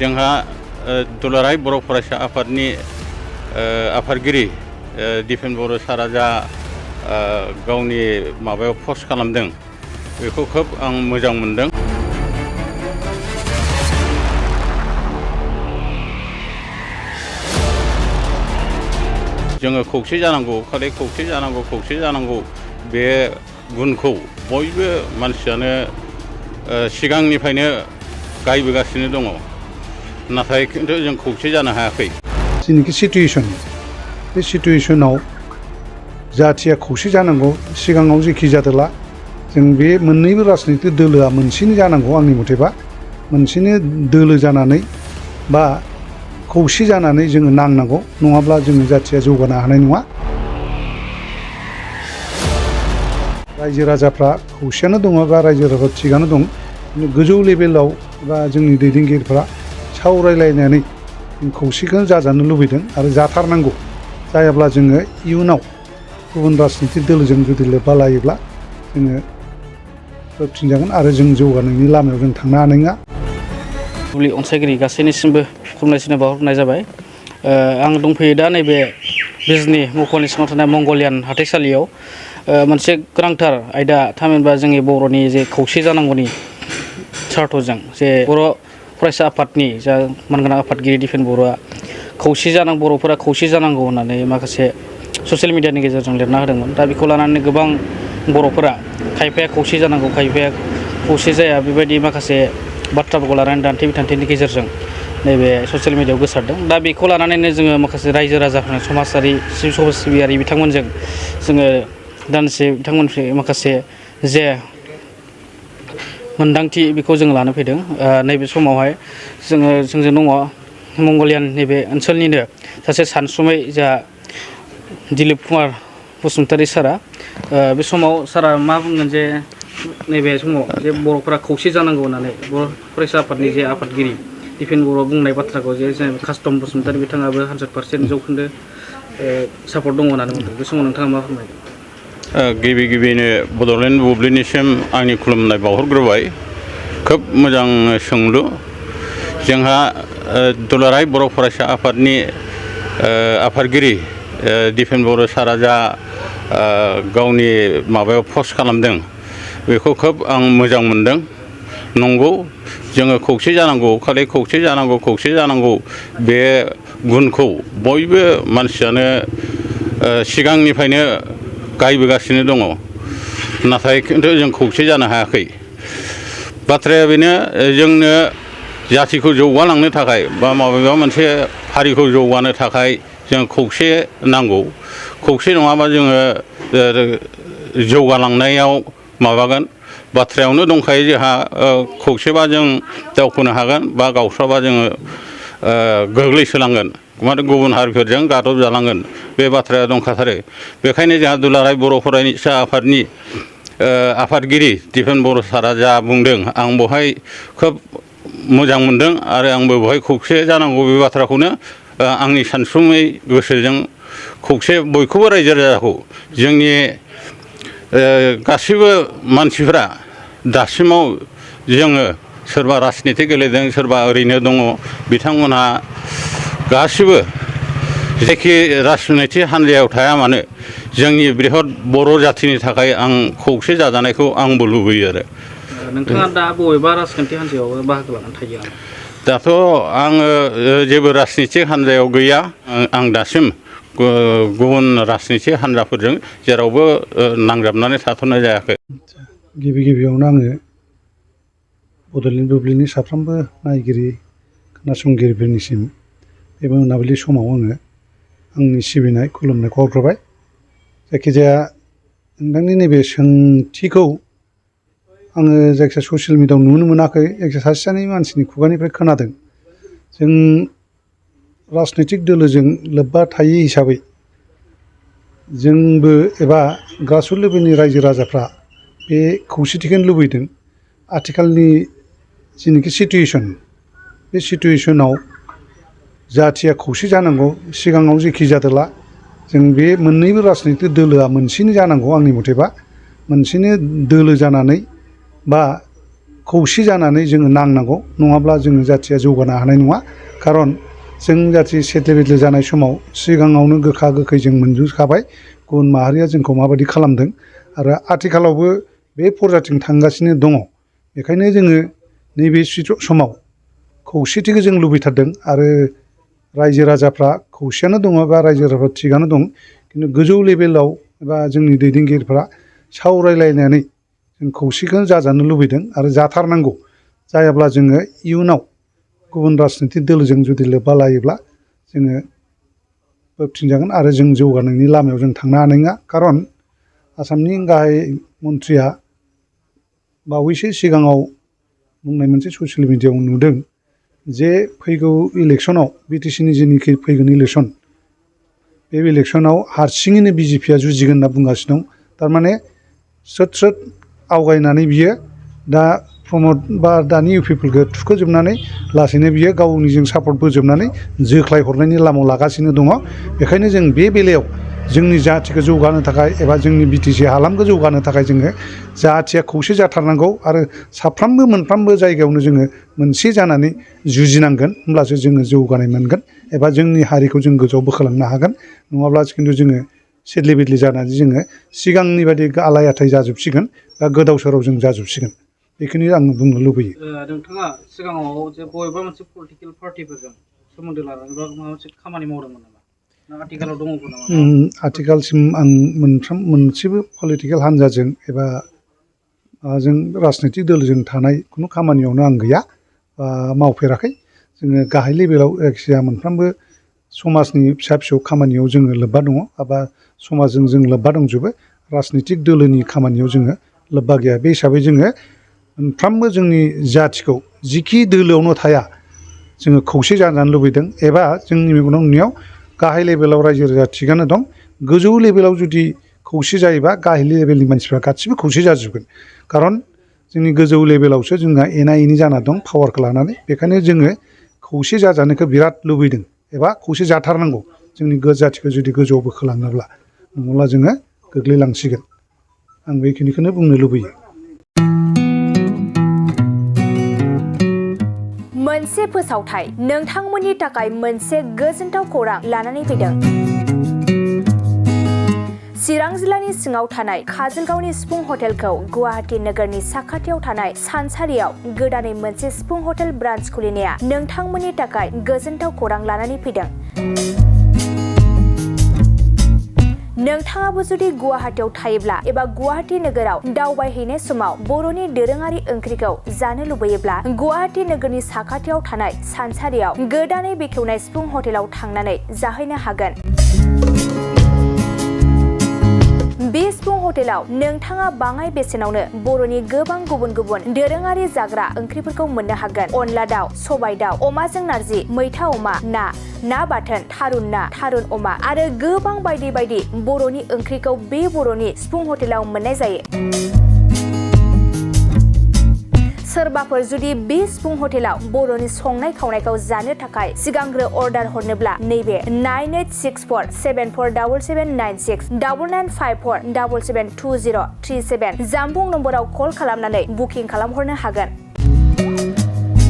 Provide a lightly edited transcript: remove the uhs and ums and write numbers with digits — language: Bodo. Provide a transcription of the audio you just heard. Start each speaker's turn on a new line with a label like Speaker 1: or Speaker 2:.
Speaker 1: जोंहा दुलाराय बर' फरायसा आफादनि आफादगिरि दिपेन बर' सारा जा गावनि माबायाव पस्ट खालामदों बेखौ खोब आं मोजां मोनदों। जोङो खौसे जानांगौ, खालि खौसे जानांगौ, खौसे जानांगौ बे गुनखौ बयबो मानसियानो सिगांनिफ्रायनो गायबोगासिनो दङ, नाथाय खिन्थु जों खौसे जानो हायाखै।
Speaker 2: जिनिखि सिटुएसन, बे सिटुएसनाव जाथिया खौसे जानांगौ। सिगाङाव जेखि जादोला जों बे मोननैबो राजनितिक दोलोआ मोनसेनो जानांगौ। आंनि मथेबा मोनसेनो दोलो जानानै बा खौसे जानानै जोङो नांनांगौ, नङाब्ला जोङो जाथिया जौगानो हानाय नङा। रायजो राजाफ्रा खौसेयानो दङ बा रायजो राजाफ्रा थिगानो दं। गोजौ लेभेलाव बा जोंनि दैदेनगिरिफ्रा सावरायलायनानै खौसेखौनो जाजानो लुबैदों आरो जाथारनांगौ। जायाब्ला जोङो इयुनाव गुबुन राजनितिक दोलोजों जुदि लोब्बा लायोब्ला जोङो होबथिंजागोन आरो जों जौगानायनि लामायाव जों थांनो हानाय नङा।
Speaker 3: उपल अनसायगिरि गासैनिसिमबो खुलुमनाय बावहरनाय जाबाय। आं दंफैयो दा नैबे बिजनि मख'नि सिङाव थानाय मंगलियान हाथाइसालियाव मोनसे गोनांथार आयदा, थामहिनबा जोंनि बर'नि जे खौसे जानांगौनि सार्थजों जे बर' फरायसा आफादनि जा मानगोनां आफादगिरि दिपेन बर'आ खौसे जानांगौ, बर'फोरा खौसे जानांगौ होननानै माखासे ससियेल मिडियानि गेजेरजों लिरना होदोंमोन। दा बेखौ लानानै गोबां बर'फोरा खायफाया खौसे जानांगौ, खायफाया खौसे जाया, बेबायदि माखासे बाथ्राफोरखौ लानानै दान्थे बिथान्थेनि गेजेरजों नैबे ससियेल मिडियायाव गोसारदों। दा बेखौ लानानैनो जोङो माखासे रायजो राजाफोरनि समाज सिबियारि बिथांमोनजों जोङो दानसे बिथांमोननिफ्राय माखासे जे मोन्दांथि बेखौ जोङो लानो फैदों। नैबे समावहाय जोंजों दङ मंगलियान नैबे ओनसोलनिनो सासे सानसुमै जा दिलीप कुमार बसुमतारी सारा। बे समाव सारा मा बुंगोन जे नैबे समाव जे बर'फोरा खौसे जानांगौ होननानै बर' फरायसा आफादनि जे आफादगिरि दिपेन बर' बुंनाय बाथ्राखौ जे कास्टम बसुमतारी बिथाङाबो 100% जौखोन्दो सापर्ट दङ होननानै बुंदों। बे समाव नोंथाङा मा फोरमायदों?
Speaker 1: गिबिनो बड'लेण्ड बुब्लिनिसिम आंनि खुलुमनाय बावहरग्रोबाय। खोब मोजां सोंलु। जोंहा दुलाराय बर' फरायसा आफादनि आफादगिरि दिपेन बर' सारा जा गावनि माबायाव पस्ट खालामदों बेखौ खोब आं मोजां मोनदों। नंगौ, जोङो खौसे जानांगौ, खालि खौसे जानांगौ, खौसे जानांगौ बे गुनखौ बयबो मानसियानो सिगांनिफ्रायनो गायबोगासिनो दङ, नाथाय खिन्थु जों खौसे जानो हायाखै। बाथ्राया बेनो, जोंनो जाथिखौ जौगालांनो थाखाय बा माबेबा मोनसे हारिखौ जौगानो थाखाय जों खौसे नांगौ। खौसे नङाबा जोङो जौगालांनायाव माबागोन। बाथ्रायावनो दंखायो जोंहा खौसेबा जों दावखोनो हागोन बा गावस्राबा जोङो गोग्लैसोलांगोन, माने गुबुन हारिफोरजों गादब जालांगोन, बे बाथ्राया दंखाथारो। बेखायनो जोंहा दुलाराय बर' फरायसा आफादनि आफादगिरि दिपेन बर' सारा जा बुंदों, आं बेवहाय खोब मोजां मोनदों आरो आंबो बेवहाय खौसे जानांगौ बे बाथ्राखौनो आंनि सानसुमै गोसोजों खौसे बयखौबो रायजो राजाखौ जोंनि गासैबो मानसिफोरा दासिमाव जोङो सोरबा राजनिति गेलेदों, सोरबा ओरैनो दङ, बिथांमोनहा गासिबो जायखि राजनिति हान्जायाव थाया मानो जोंनि बृहत बर' जाथिनि थाखाय आं खौसे जाजानायखौ आंबो लुबैयो आरो।
Speaker 3: नोंथाङा दा बबेबा राजखान्थि हान्जायाव बाहागो लानानै थायो नामा?
Speaker 1: दाथ' आङो जेबो राजनितिक हान्जायाव गैया। आं दासिम गुबुन राजनिति हान्जाफोरजों जेरावबो नांजाबनानै थाथ'नाय जायाखै।
Speaker 2: गिबियावनो आङो बड'लेण्ड बुब्लिनि साफ्रोमबो नायगिरि खोनासंगिरिफोरनिसिम बे मोनाबिलि समाव आङो आंनि सिबिनाय खुलुमनायखौ हरग्रोबाय। जायखिजाया नोंथांनि नैबे सोंथिखौ आङो जायखिजाया ससियेल मिडियायाव नुनो मोनाखै, जायखिजाया सासे सानै मानसिनि खुगानिफ्राय खोनादों। जों राजनितिक दोलोजों लोब्बा थायै हिसाबै जोंबो एबा ग्रासरुट लेभेलनि रायजो राजाफ्रा बे खौसेथिखौनो लुबैदों। आथिखालनि जिनिखि सिटुएसन, बे सिटुएसनाव जाथिया खौसे जानांगौ। सिगाङाव जेखि जादोला जों बे मोननैबो राजनितिक दोलोआ मोनसेनो जानांगौ। आंनि मथेबा मोनसेनो दोलो जानानै बा खौसे जानानै जोङो नांनांगौ नङाब्ला जोङो जाथिया जौगानो हानाय नङा खारन जों जाथि सेथले बेथले जानाय समाव सिगाङावनो गोखा गोखै जों मोनजोबखाबाय गुबुन माहारिया जोंखौ माबायदि खालामदों आरो आथिखालावबो बे फरजाथिं थांगासिनो दङ बेखायनो जोङो नैबे समाव खौसेथिखौ जों लुबैथारदों आरो रायजो राजाफ्रा खौसेयानो दङ बा रायजो राजाफ्रा थिगानो दं खिन्थु गोजौ लेभेलाव एबा जोंनि दैदेनगिरिफ्रा सावरायलायनानै जों खौसेखौनो जाजानो लुबैदों आरो जाथारनांगौ जायाब्ला जोङो इयुनाव गुबुन राजनितिक दोलोजों जुदि लोब्बा लायोब्ला जोङो बोबथिंजागोन आरो जों जौगानायनि लामायाव जों थांनो हानाय नङा खारन आसामनि गाहाय मन्थ्रिया बावैसो सिगाङाव बुंनाय मोनसे ससियेल मिडियायाव नुदों जे फैगौ इलेक्सनाव बिटिसिनि जेनिखि फैगोन इलेक्सन बे इलेक्सनाव हारसिङैनो बिजेपिया जुजिगोन होनना बुंगासिनो दं थारमाने स्रोद आवगायनानै बियो दा प्रमद बा दानि इउपिफोरखौ थुखोजोबनानै लासैनो बियो गावनिजों सापर्ट बोजोबनानै जोख्लाय हरनायनि लामायाव लागासिनो दङ बेखायनो जों बे बेलायाव जोंनि जाथिखौ जौगानो थाखाय एबा जोंनि बिटिसि हालामखौ जौगानो थाखाय जोङो जाथिया खौसे जाथारनांगौ आरो साफ्रोमबो मोनफ्रोमबो जायगायावनो जोङो मोनसे जानानै जुजिनांगोन होमब्लासो जोङो जौगानाय मोनगोन एबा जोंनि हारिखौ जों गोजौआव बोखांलांनो हागोन नङाब्ला खिन्थु जोङो सेदले बेदले जानानै जोङो सिगांनि बायदि आलाय आथाय जाजोबसिगोन बा गोदाव सोराव जों जाजोबसिगोन बेखौनो आं बुंनो लुबैयो
Speaker 3: नोंथाङा सिगाङाव जे बबेबा मोनसे पलिटिकेल पार्टिफोरजों सोमोन्दो लानानै बा माबा मोनसे खामानि मावदोंमोन नामा ना आथिखालाव दङबो नामा
Speaker 2: आथिखालसिम आं मोनसेबो पलिटिकेल हान्जाजों एबा जों राजनैतिक दोलोजों थानाय खुनु खामानियावनो आं गैया मावफेराखै जोङो गाहाय लेभेलाव जायखिजाया मोनफ्रोमबो समाजनि फिसा फिसौ खामानियाव जोङो लोब्बा दङ एबा समाजजों जों लोब्बा दंजोबो राजनैतिक दोलोनि खामानियाव जोङो लोब्बा गैया बे हिसाबै जोङो मोनफ्रोमबो जोंनि जाथिखौ जिखि दोलोआवनो थाया जोङो खौसे जाजानो लुबैदों एबा जोंनि मेगनाव नुनायाव गाहाय लेभेलाव रायजो राजा थिगानो दं गोजौ लेभेलाव जुदि खौसे जायोबा गाहाय लेभेलनि मानसिफ्रा गासिबो खौसे जाजोबगोन खारन जोंनि गोजौ लेभेलावसो जोंहा एना एनि जाना दं पावारखौ लानानै बेखायनो जोङो खौसे जाजानायखौ बिराद लुबैदों एबा खौसे जाथारनांगौ जोंनि जाथिखौ जुदि गोजौआव बोखोलांनोब्ला नङाब्ला जोङो गोग्लैलांसिगोन आं बेखिनिखौनो बुंनो लुबैयो
Speaker 4: मोनसे फोसावथाय नोंथांमोननि थाखाय मोनसे गोजोनथाव खौरां लानानै फैदों चिरां जिल्लानि सिङाव थानाय काजलगावनि सिफुं हटेलखौ गुवाहाटी नोगोरनि साखाथियाव थानाय सानसारियाव गोदानै मोनसे सिफुं हटेल ब्रान्च खुलिनाया नोंथांमोननि थाखाय गोजोनथाव खौरां लानानै फैदों नोंथाङाबो जुदि गुवाहाटीयाव थायोब्ला एबा गुवाहाटी नोगोराव दावबायहैनाय समाव बर'नि दोरोङारि ओंख्रिखौ जानो लुबैयोब्ला गुवाहाटी नोगोरनि साखाथियाव थानाय सानसारियाव गोदानै बेखेवनाय सिफुं हटेलाव थांनानै जाहैनो हागोन बे सिफुं हटेलाव नोंथाङा बाङाय बेसेनावनो बर'नि गोबां गुबुन गुबुन दोरोङारि जाग्रा ओंख्रिफोरखौ मोननो हागोन अनला दाउ सबाय दाउ अमाजों नारजि मैथा अमा ना बाथोन थारुन ना थारुन अमा आरो गोबां बायदि बायदि बर'नि ओंख्रिखौ बे बर'नि सिफुं हटेलाव मोननाय जायो सोरबाफोर जुदि बे सिफुं हटेलाव बर'नि संनाय खावनायखौ जानो थाखाय सिगांग्रो अर्डार हरनोब्ला नैबे 9864747796 9954772037 जामबुं नम्बराव कल खालामनानै बुकिं खालामहरनो हागोन